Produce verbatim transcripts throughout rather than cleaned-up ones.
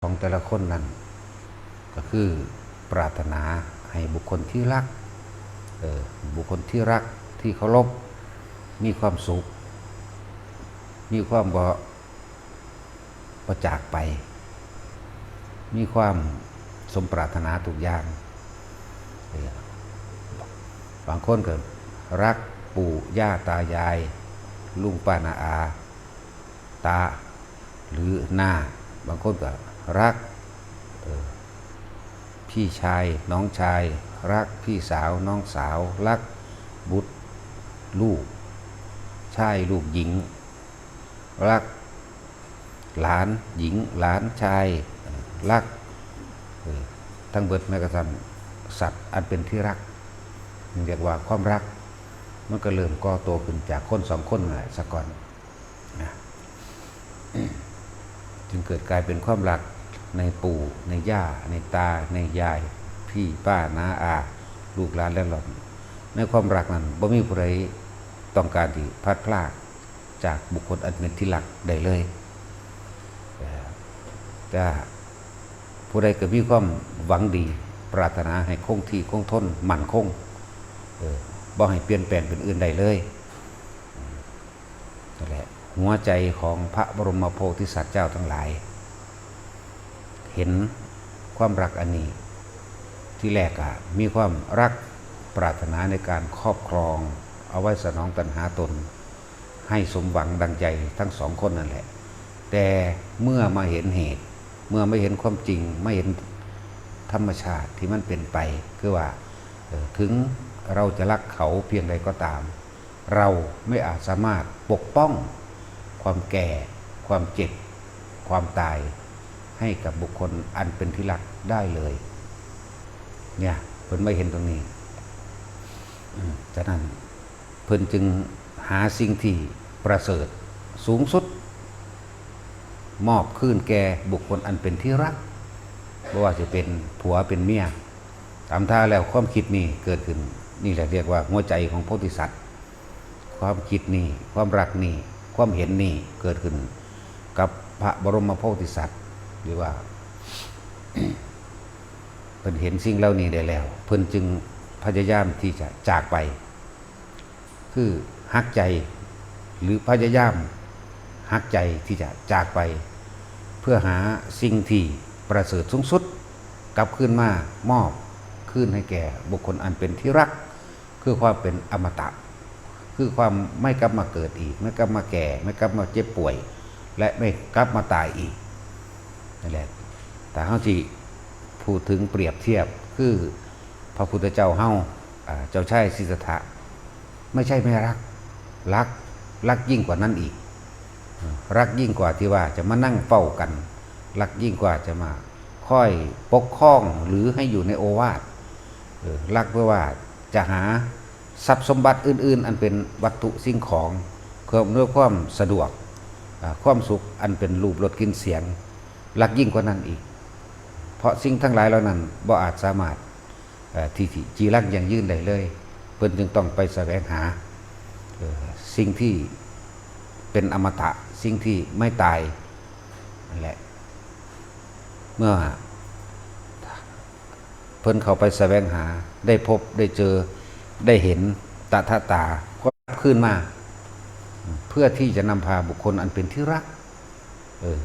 ของแต่ละคนนั้น ก็คือปรารถนาให้บุคคลที่รัก เออ บุคคลที่รักที่เคารพ มีความสุข มีความบ่ บ่จากไป มีความสมปรารถนาทุกอย่าง เออ บางคนก็รักปู่ย่าตายาย ลุงป้าน้าอา ตา หรือน้า บางคนก็รัก เออ พี่ชายน้องชาย รักพี่สาวน้องสาว รักบุตรลูกชายลูกหญิง รักหลานหญิงหลานชาย เออ รัก เออ ทั้งเบิดแม้กระทั่งสัตว์อันเป็นที่รัก เรียกว่าความรัก มันก็เริ่มก่อตัวขึ้นจากคนสองคนนั่นแหละซะก่อนนะ จึงเกิดกลายเป็นความรักในปู่ในย่าในตาในยาย พี่ป้าน้าอา ลูกหลานและหล่อน ในความรักนั้นบ่มีผู้ใดต้องการที่พลัดพรากจากบุคคลอันเป็นที่รักได้เลย เอ่อ แต่ผู้ใดก็มีความหวังดีปรารถนาให้คงที่คงทนมั่นคง เออ บ่ให้เปลี่ยนแปลงเป็นอื่นได้เลย นั่นแหละ หัวใจของพระบรมโพธิสัตว์เจ้าทั้งหลาย เห็นความรักอันนี้ ที่แรกอะมีความรักปรารถนาในการครอบครอง เอาไว้สนองตัณหาตน ให้สมหวังดังใจทั้งสองคนนั่นแหละ แต่เมื่อมาเห็นเหตุ เมื่อมาเห็นความจริง มาเห็นธรรมชาติที่มันเป็นไป คือว่า เอ่อ ถึงเราจะรักเขาเพียงใดก็ตาม เราไม่อาจสามารถปกป้องความแก่ ความเจ็บ ความตาย ให้กับบุคคลอันเป็นที่รักได้เลย เนี่ย เพิ่นมาเห็นตรงนี้ อืม ฉะนั้นเพิ่นจึงหาสิ่งที่ประเสริฐสูงสุด มอบคืนแก่บุคคลอันเป็นที่รัก บ่ว่าจะเป็นผัวเป็นเมีย ตามท่าแล้วความคิดนี้เกิดขึ้น นี่แหละเรียกว่าหัวใจของโพธิสัตว์ ความคิดนี้ ความรักนี้ ความเห็นนี้เกิดขึ้นกับพระบรมโพธิสัตว์ หรือว่า เพิ่นเห็นสิ่งเหล่านี้ได้แล้ว เพิ่นจึงพยายามที่จะจากไป คือหักใจ หรือพยายามหักใจที่จะจากไป เพื่อหาสิ่งที่ประเสริฐสูงสุด กลับคืนมามอบคืนให้แก่บุคคลอันเป็นที่รัก คือความเป็นอมตะ คือความไม่กลับมาเกิดอีก ไม่กลับมาแก่ ไม่กลับมาเจ็บป่วย และไม่กลับมาตายอีก นั่นแหละ แต่เฮาสิพูดถึงเปรียบเทียบ คือพระพุทธเจ้าเฮา อ่า เจ้าชายสิทธัตถะ ไม่ใช่ไม่รัก รัก รักยิ่งกว่านั้นอีก รักยิ่งกว่าที่ว่าจะมานั่งเฝ้ากัน รักยิ่งกว่าจะมาคอยปกครองหรือให้อยู่ในโอวาท เออ รักเพื่อว่าจะหาทรัพย์สมบัติอื่นๆ อันเป็นวัตถุสิ่งของ เพื่ออำนวยความสะดวก อ่า ความสุขอันเป็นรูปรสกลิ่นเสียง รักยิ่งกว่านั้นอีก เพราะสิ่งทั้งหลายเหล่านั้นบ่อาจสามารถ เอ่อ ที่ ที่จีรักยั่งยืนได้เลย เพิ่นจึงต้องไปแสวงหา เอ่อ สิ่งที่เป็นอมตะ สิ่งที่ไม่ตาย นั่นแหละ เมื่อเพิ่นเข้าไปแสวงหา ได้พบ ได้เจอ ได้เห็น ตถาตา ก็กลับคืนมา เพื่อที่จะนำพาบุคคลอันเป็นที่รัก เออ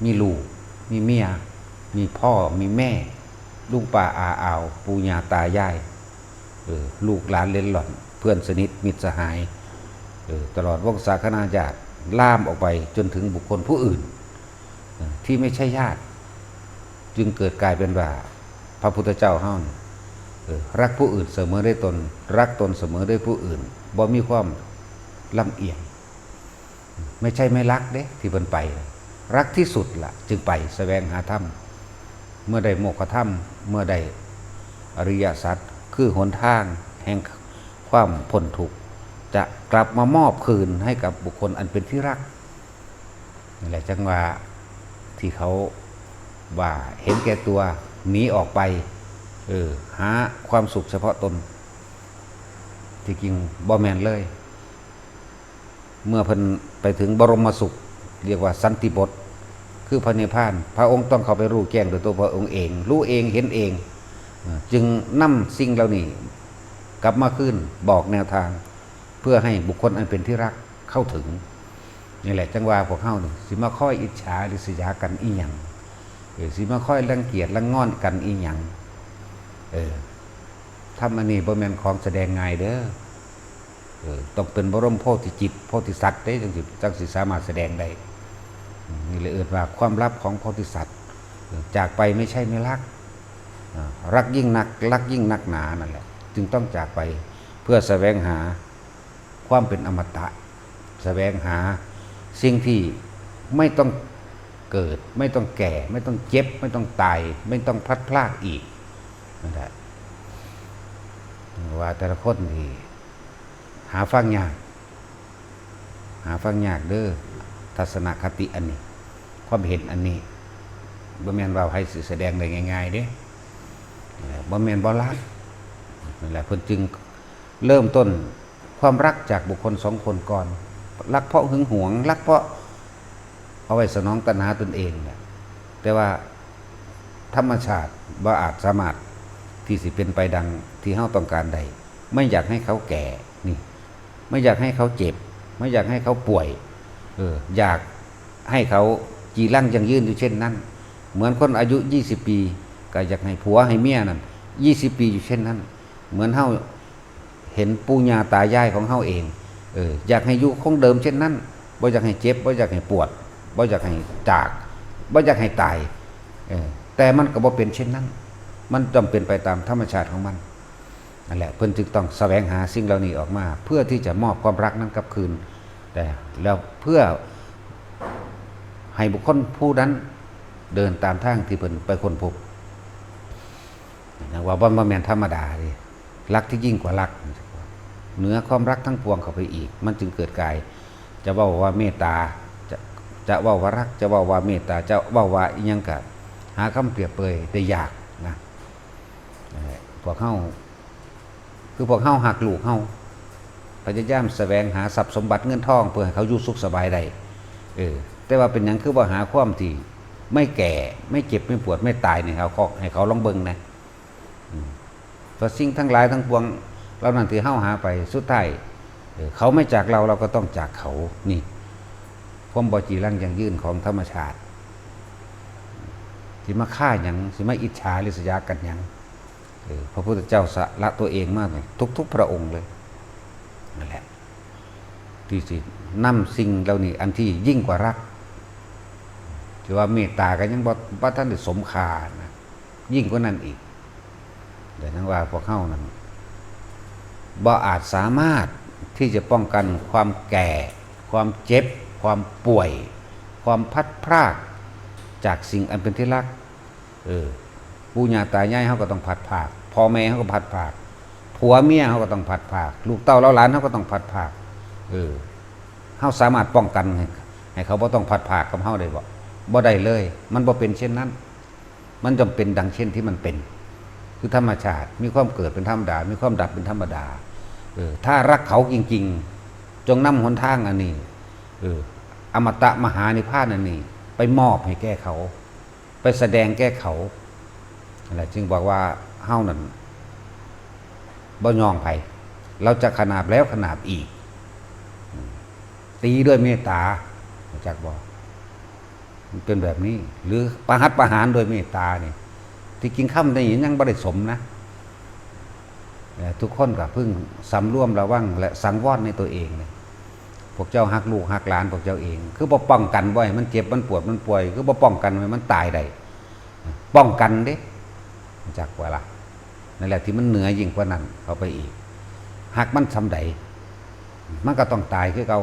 มีลูก มีเมีย มีพ่อ มีแม่ ลุงป้าอาอาว ปู่ย่าตายาย เออ ลูกหลานเหลนหล่อน เพื่อนสนิท มิตรสหาย เออ ตลอดวงศาคณาญาติ ลามออกไปจนถึงบุคคลผู้อื่น เออ ที่ไม่ใช่ญาติ จึงเกิดกลายเป็นว่า พระพุทธเจ้าเฮานี่ เออ รักผู้อื่นเสมอด้วยตน รักตนเสมอด้วยผู้อื่น บ่มีความลำเอียง ไม่ใช่ไม่รักเด้ ที่เพิ่นไป รักที่สุดละจึงไปแสวงหาธรรม เมื่อได้โมกขธรรม เมื่อได้อริยสัจ คือหนทางแห่งความพ้นทุกข์ จะกลับมามอบคืนให้กับบุคคลอันเป็นที่รัก นี่แหละจังว่าที่เขาว่าเห็นแก่ตัวหนีออกไป เออ หาความสุขเฉพาะตน ที่จริงบ่แม่นเลย เมื่อเพิ่นไปถึงบรมสุข เรียกว่าสันติบท คือพระนิพพาน พระองค์ต้องเข้าไปรู้แจ้งโดยตัวพระองค์เอง รู้เองเห็นเอง เอ่อจึงนำสิ่งเหล่านี้กลับมาคืน บอกแนวทาง เพื่อให้บุคคลอันเป็นที่รักเข้าถึง นี่แหละจังว่าพวกเฮานี่สิมาคอยอิจฉาริษยากันอีหยัง เออสิมาคอยรังเกียจรังงอนกันอีหยัง เออธรรมอันนี้บ่แม่นของแสดงง่ายเด้อ เออต้องเป็นบรมโพธิจิตโพธิสัตว์เด้จังสิจังสิสามารถแสดงได้ นี่เลยเอิ้นว่าความลับของโพธิสัตว์ เออจากไปไม่ใช่ไม่รัก อ่ารักยิ่งนัก รักยิ่งนักหนานั่นแหละ จึงต้องจากไปเพื่อแสวงหาความเป็นอมตะ แสวงหาสิ่งที่ไม่ต้องเกิด ไม่ต้องแก่ ไม่ต้องเจ็บ ไม่ต้องตาย ไม่ต้องพลัดพรากอีกนั่นแหละ ว่าแต่ละคนที่หาฟังยาก หาฟังยากเด้อ ทัศนคติอันนี้ ความเห็นอันนี้บ่แม่นว่าไผสิแสดงได้ง่ายๆเด้ เอ่อบ่แม่นบ่รัก นั่นแหละเพิ่นจึงเริ่มต้นความรักจากบุคคลสองคนก่อน รักเพราะหึงหวง รักเพราะเอาไว้สนองตัณหาตนเองเนี่ย แต่ว่าธรรมชาติบ่อาจสามารถที่สิเป็นไปดังที่เฮาต้องการได้ ไม่อยากให้เขาแก่ นี่ ไม่อยากให้เขาเจ็บ ไม่อยากให้เขาป่วย เออ อยากให้เขาจีรังยั่งยืนอยู่เช่นนั้น เหมือนคนอายุยี่สิบปี ก็อยากให้ผัวให้เมียนั่น ยี่สิบปีอยู่เช่นนั้น เหมือนเฮาเห็นปู่ย่าตายายของเฮาเอง เออ อยากให้อยู่คงเดิมเช่นนั้น บ่อยากให้เจ็บ บ่อยากให้ปวด บ่อยากให้จาก บ่อยากให้ตาย เออ แต่มันก็บ่เป็นเช่นนั้น มันต้องเป็นไปตามธรรมชาติของมัน นั่นแหละ เพิ่นจึงต้องแสวงหาสิ่งเหล่านี้ออกมา เพื่อที่จะมอบความรักนั้นกลับคืน แต่แล้วเพื่อให้บุคคลผู้นั้นเดินตามทางที่เพิ่นไปค้นพบ นะว่าบ่บ่แม่นธรรมดาเด้ รักที่ยิ่งกว่ารัก เหนือความรักทั้งปวงเข้าไปอีก มันจึงเกิดกาย จะเว้าว่าเมตตา จะ จะเว้าว่ารัก จะเว้าว่าเมตตา จะเว้าว่าอิหยังก็หาคำเปรียบเปรยได้ยากนะ นั่นแหละ พวกเฮา คือพวกเฮาฮักลูกเฮา พยายามแสวงหาทรัพย์สมบัติเงินทองเพื่อให้เขาอยู่สุขสบายได้ เออ แต่ว่าเป็นหยังคือบ่หาความที่ไม่แก่ ไม่เจ็บ ไม่ปวด ไม่ตายเนี่ย เขา เขา ให้เขาลองเบิ่งนะ อืม เพราะสิ่งทั้งหลายทั้งปวงเหล่านั้นที่เฮาหาไป สุดท้าย เออ เขาไม่จากเรา เราก็ต้องจากเขา นี่ ความบ่จีรังยั่งยืนของธรรมชาติ สิมาฆ่าหยัง สิมาอิจฉาริษยากันหยัง เออ พระพุทธเจ้าสละตัวเองมากเลย ทุกๆพระองค์เลย นั่นแหละ ที่สินำสิ่งเหล่านี้ อันที่ยิ่งกว่ารัก ที่ว่าเมตตาก็ยังบ่ บ่ทันได้สมค่านะ ยิ่งกว่านั้นอีก แต่นั้นว่าพวกเฮานั้น บ่อาจสามารถที่จะป้องกันความแก่ ความเจ็บ ความป่วย ความพลัดพราก จากสิ่งอันเป็นที่รัก เออ ปู่ย่าตายายเฮาก็ต้องพลัดพราก พ่อแม่เฮาก็พลัดพราก ผัวเมียเฮาก็ต้องพลัดพราก ลูกเต้าเหล่าหลานเฮาก็ต้องพลัดพราก เออ เฮาสามารถป้องกันให้ ให้เขาบ่ต้องพลัดพรากกับเฮาได้บ่ บ่ได้เลย มันบ่เป็นเช่นนั้น มันจำเป็นดังเช่นที่มันเป็น คือธรรมชาติ มีความเกิดเป็นธรรมดา มีความดับเป็นธรรมดา เออ ถ้ารักเขาจริงๆ จงนำหนทางอันนี้ เออ อมตะมหานิพพานอันนี้ ไปมอบให้แก่เขา ไปแสดงแก่เขา นั่นแหละ จึงบอกว่าเฮานั่นบ่ยองไผ เราจะขนาบแล้วขนาบอีก อืม ตีด้วยเมตตา รู้จักบ่ มันเป็นแบบนี้ หรือประหัตประหารโดยเมตตานี่ ที่จริงคำนี้ยังบ่ได้สมนะ เอ่อ ทุกคนก็เพิ่งสำรวมระวังและสังวรในตัวเองเนี่ย พวกเจ้าฮักลูกฮักหลานพวกเจ้าเอง คือบ่ป้องกันบ่ให้มันเจ็บมันปวดมันป่วย คือบ่ป้องกันให้มันตายได้ ป้องกันเด้ รู้จักบ่ล่ะ นั่นแหละที่มันเหนือยิ่งกว่านั้นเข้าไปอีก ฮักมันส่ำใด มันก็ต้องตายคือเก่า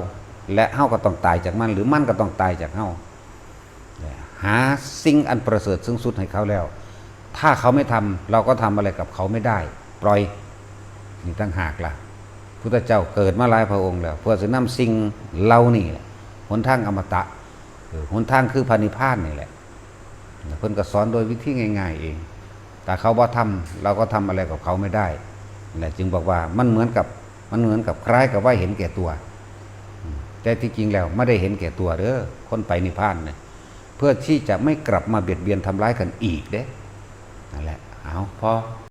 และเฮาก็ต้องตายจากมัน หรือมันก็ต้องตายจากเฮา หาสิ่งอันประเสริฐสูงสุดให้เขาแล้ว ถ้าเขาไม่ทำ เราก็ทำอะไรกับเขาไม่ได้ ปล่อย นี่ต่างหากล่ะ พุทธเจ้าเกิดมาหลายพระองค์แล้ว เพื่อจะนำสิ่งเหล่านี้แหละ หนทางอมตะ เออ หนทางคือพระนิพพานนี่แหละ เพิ่นก็สอนโดยวิธีง่ายๆเอง ถ้าเขาบ่ทำ เราก็ทำอะไรกับเขาไม่ได้ นั่นแหละ จึงบอกว่ามันเหมือนกับ มันเหมือนกับคล้ายกับว่าเห็นแก่ตัว อืม แต่ที่จริงแล้วไม่ได้เห็นแก่ตัวเด้อ คนไปนิพพานเนี่ย เพื่อที่จะไม่กลับมาเบียดเบียนทำร้ายกันอีกเด้ นั่นแหละ เอา พอ